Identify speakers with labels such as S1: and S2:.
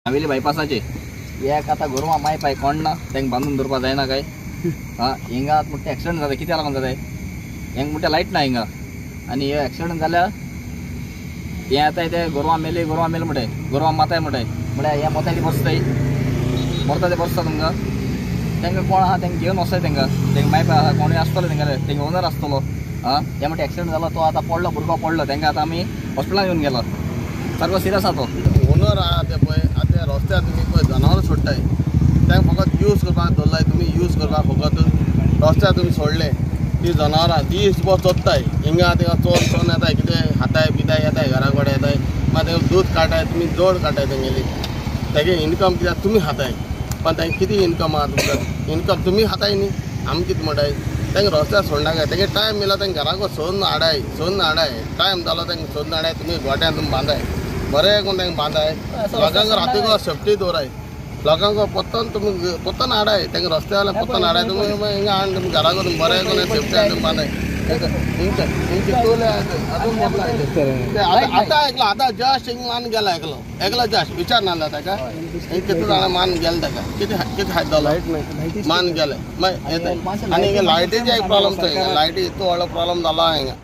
S1: नावेली बायपासाचे एक आतां गोरवां माय पाय कोण ना तांकां बांदून दवरपा जायना काय. हा हिंगा मोठे एक्सिडंट जाता कित्याक लागून जाता हेंक मोठे लायट ना हिंगा आनी हे एक्सिडंट जाल्यार हे आतां ते गोरवां मेले गोरवां मेले म्हणटाय गोरवां माताय म्हणटाय म्हळ्यार हे मोताय ती बसताय मरता ते बसता तुमकां तांकां कोण आहा तांकां घेवन वचताय तांकां तांकां माय पाय आहा कोणूय आसतलो तांकां तांकां ओनर आसतलो. आं हे म्हणटा एक्सिडंट जालो तो आतां पडलो भुरगो पडलो तांकां आतां आमी हॉस्पिटलान घेवन गेलो सारको सिरियस आहा तो.
S2: ओनर आहा ते पळय आतां रस्त्यार तुमी पळय जनावरां सोडटाय तांकां फकत यूज करपाक दवरलाय तुमी यूज करपाक फकत रस्त्यार तुमी सोडले ती जनावरां दीस भर चोरताय हिंगा थिंगा चोर चोरून येताय कितें खाताय पिताय येताय घरा कडेन येताय मागीर तांकां दूद काडटाय तुमी जोड काडटाय तेंगेली तेगे इनकम कित्याक तुमी खाताय पण तांकां कितें इनकम आहा तुमकां इनकम तुमी खाताय न्ही आमी कितें म्हणटाय तांकां रस्त्यार सोडनाकाय तेगे टायम मेलो तांकां घराको सोदून हाडाय सोदून हाडाय टायम जालो तांकां सोदून हाडाय तुमी गोट्यान तुमी बांदाय बरें करून तांकां बांदाय लोकांक रातीको सेफ्टी दवराय लोकांक पोत्तन तुमी पोत्तन हाडाय तांकां रस्त्या वयल्यान पोत्तन हाडाय तुमी हिंगा हाडून तुमी घराको तुमी बरें करून सेफ्टी तुमी बांदाय. आतां एकलो आतां जस्ट हिंग मान गेला एकलो एकलो जस्ट विचार नासलो ताका कितले जाणां मान गेले ताका कितें कितें फायदो जालो मान गेले मागीर येता आनी हिंगा लायटीचे एक प्रॉब्लम तो हिंगा लायटी इतलो व्हडलो प्रॉब्लम जाला हिंगा.